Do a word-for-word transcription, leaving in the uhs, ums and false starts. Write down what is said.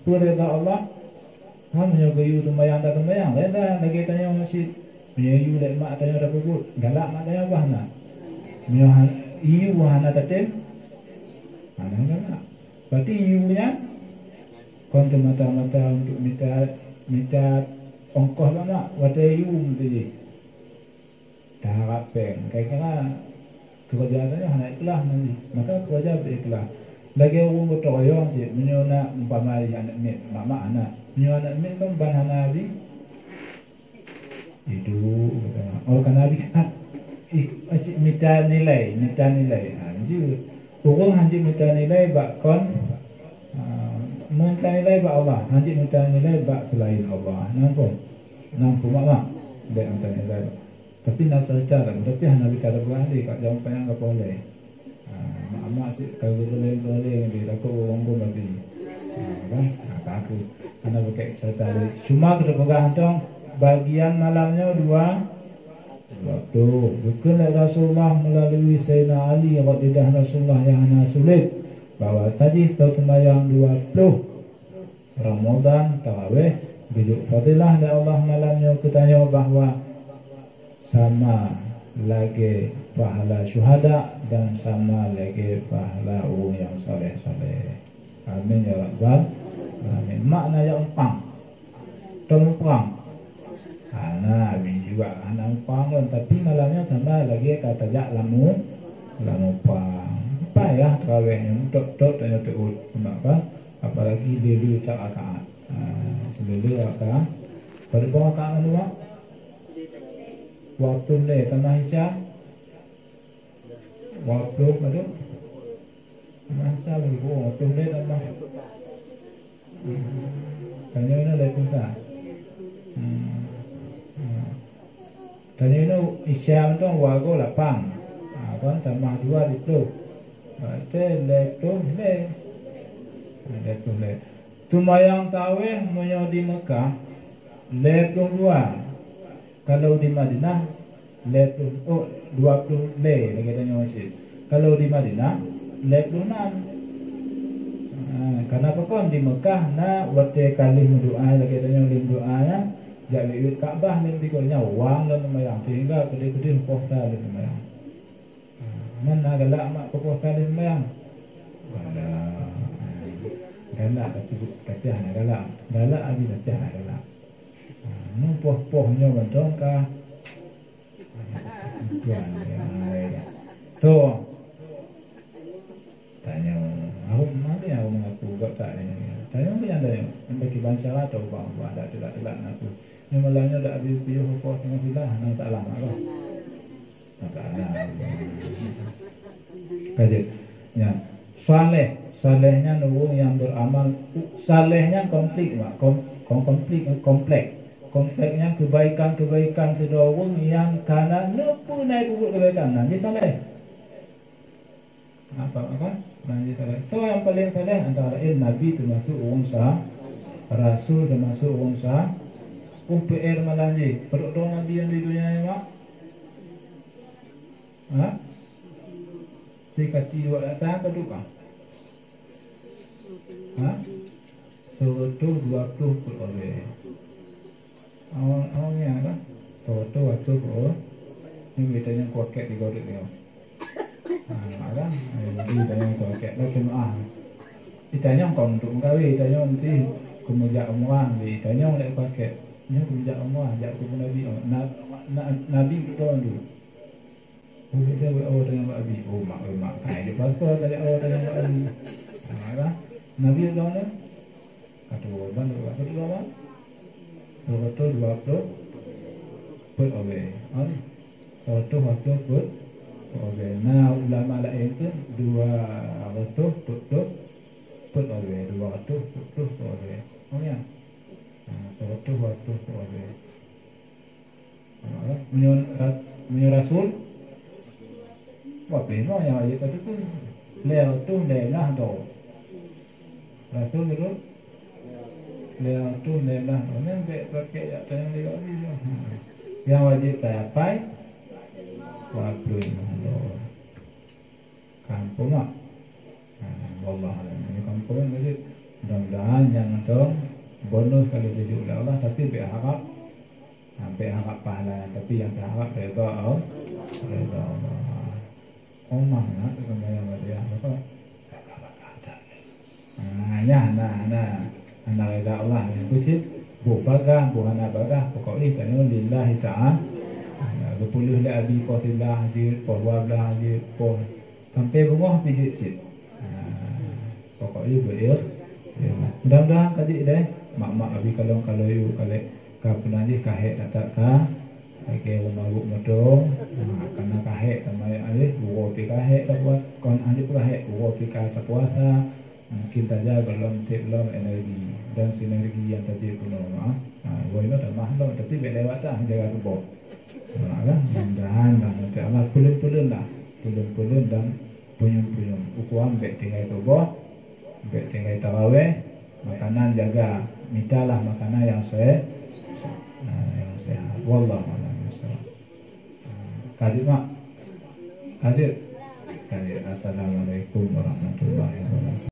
Peue reda Allah? Ha, meunyoe geuyue seumayang, taseumayang, reda lagée tanyoe meusit. Meunyoe yue lé mak tanyoe tapeubuet, galak mak tanyoe bah na. Meunyoe ha-, yue hana tatem, hana galak. Berarti yue nyan kon teumata-mata untuk mita, mita ongkoh bak mak, watée yue meuteujih. Taharab péng. Kadang-kadang keureuja tanyoe hana ikhlas nanti. Maka keureuja beu ikhlas. Lagée ureuëng gotong royong cit, meunyoe na umpama aneuk miet, mak-mak hana. Meunyoe aneuk miet kan ban hana habéh, iduek, oh, kana habéh, ha, ih, cit mita nilai, mita nilai. Ha, jeuet. Ureuëng hanjeuet mita nilai bak kon, ha, mita nilai bak Allah, hanjeuet mita nilai bak seulaén Allah. Nampak? Nampak mak-mak? Dek mita nilai bak. Tapi na seucara, tapi hana bita teupeugah lé, ka jaweueb panyang ka poh lé. Ha, mak-mak cit ka geuleng-geuleng di lakoe ureuëng babi. Ha, kan? Ha, ka aku. Hana bukek seucara lé. Cuma kita peugah mantong, bagian malam nyoe dua, dua ploh. Geukheun lé Rasulullah meulalu Saidina Ali, rot lidah Rasulullah nyang hana sulet, bahwa sajih tau seumayang dua ploh Ramadhan, tarawéh, geujok fadilah lé Allah malam nyoe keu tanyoe bahwa sama lagée pahala syuhada dan sama lagée pahala ureuëng nyang saleh-saleh. Amin ya rabbal alamin. Mak na jak umpang. Tom umpang. Hana, bini juga hana umpang lom, tapi malam nyoe sama lagée ka tajak lamu, lamu umpang. Payah tarawéh nyoe, tot-tot tanyoe teuôt, kenapa? Apalagi lheueh-lheueh rakaat. Ha, lheueh-lheueh rakaat. Padub rakaat nyoe, Mak? Dua ploh lé, tamah Isya? Dua ploh padub? Tamah Isya lagi, oh, dua ploh lé tamah. Hmm. Tanyoe nyoe lhée ploh sa. Hmm. Hmm. Tanyoe nyoe Isya mantong wagoe lapan. Ha, kan tamah dua di ploh. Berarti lhée ploh lé. Lhée ploh lé. Seumayang tarawéh meunyoe di Mekah, lhée ploh dua. Kalau di Madinah, lhée ploh, oh, dua ploh lé lagée tanyoe cit. Kalau di Madinah, lhée ploh nam. Ha, karena pakon di Mekah na watée ka lheueh meudoá lagée tanyoe lheueh meudoá nyan, jak wét-wét Ka'bah lom di gobnyan, wang lom seumayang, sehingga keudeh-keudeh puasa lom seumayang. Ha, man na galak mak keu puasa lheueh seumayang? Galak. Galak tapi, tapi hana galak. Galak abi tapi hana galak. Ha, nyoe poh-poh nyoe mantong ka. Tuan, ya, ya. Tu. Tanyoe, aku mana yang aku mengaku buat tak ni? Tanyoe ke yang tanyoe. Yang bagi bansa atau bang, bang, tak telak-telak aku. Yang malamnya tak habis piuh apa tengah bilah, nang tak lama lah. Maka ada. Kaji. Ya. Saleh, saleh nyan ureuëng nyang beramal. Saleh nyan konflik, Mak. Kom-, kom-, konflik, komplek. Komplek nyan kebaikan-kebaikan sidroe ureuëng nyang kana neupeu na peubuet kebaikan. Nah, dia saleh. Apa, apa? Nah, dia saleh. So, yang paling saleh antara lain Nabi termasuk ureuëng sa-, Rasul termasuk ureuëng sa-, U P R malam jih. Padub droe Nabi nyang di dunia ni, Mak? Ha? Sikati wak datang padub ah? Ha? Seratus dua puluh peuet obée. Awak, awak nyan kan? Seratus dua puluh peuet obée. Ni kita nyang kuakét di gorek dia. Ha, kan? Jadi kita nyang kuakét lah cuma ah. Kita nyang kon untuk mengkawé, kita nyang nanti keumujak umrah, kita nyang lek kuakét. Nyang keumujak umrah, jak keu Nabi. Na, na, Nabi beutôi tu. Oh, beda wek, oh, tanya Mak Abi. Oh, mak, eh, mak. Hai, dia pasal tanya, oh, tanya Mak Abi. Nah, kan? Nabi ulang tu. Kata orang, kata orang. Seratus dua puluh peuet obée. Ha? Seratus dua puluh peuet obée. Nah, ulama lain tu dua ratus tujuh puluh peuet obée. Dua ratus tujuh puluh obée. Oh, ya. Nah, seratus dua puluh peuet obée. Meunyoe ra-, meunyoe rasul, wah, pih nyoe nyang wajéb ka teupeue. Lhée reutôh lhée blaih droe. Rasul beutôi? Lhée reutôh lhée blaih droe. Nyan bék paké jak tanyong lé Abi nyoe. Nyang wajéb tayapai, wah, pih nyoe droe. Kampung, Mak. Ha, wallah alam. Ini kampung kan tadi. Mudah-mudahan nyan mantong bonus ka lheueh jijok lé Allah, tapi bèk harap, ha, bèk harap pahala, tapi nyang taharap redha Allah, redha Allah. Omah na seumayang bak dia apa? Ah, nyan, na, na, na redha Allah nyan. Bucit, boh bagah, boh hana bagah, pokok jih tanyoe lillahi ta'ala. Ah, geupeuleueh lé Abi poh siblaih jeuet, poh dua blaih jeuet, poh sampai beungoh pih jeuet cit. Ah, pokok jih beu-, mudah-mudahan ka jeuet deh. Mak-mak Abi kalon ka lheueh, ka lheueh, ka peunah jih ka hék that-that ka. Lagèe ureueng mabök meutueng, ha, kana ka hék tamè alèh, uroe pih ka hék tapuasa, kon hana peugah hék, uroe pih ka tapuasa, mungkin tajaga lom tiep lom energi dan sinergi nyang tajép keunoe, ha. Ha, uroe nyoe tamah lom, tapi bèk lewat dah jaga tuboh. Ha, kan? Mudah-mudahan lah, nanti Allah peuleuen-peuleuen lah, peuleuen-peuleuen dan punyueng-punyueng. Ukuran bèk tinggai tuboh, bèk tinggai taraweh, makanan jaga, mitalah makanan nyang se-, ah, nyang sehat. Wallahu a'lam bishawab. Ah, ka jeuet, Mak? Ka jeuet? Ka jeuet. Assalamualaikum warahmatullahi wabarakatuh.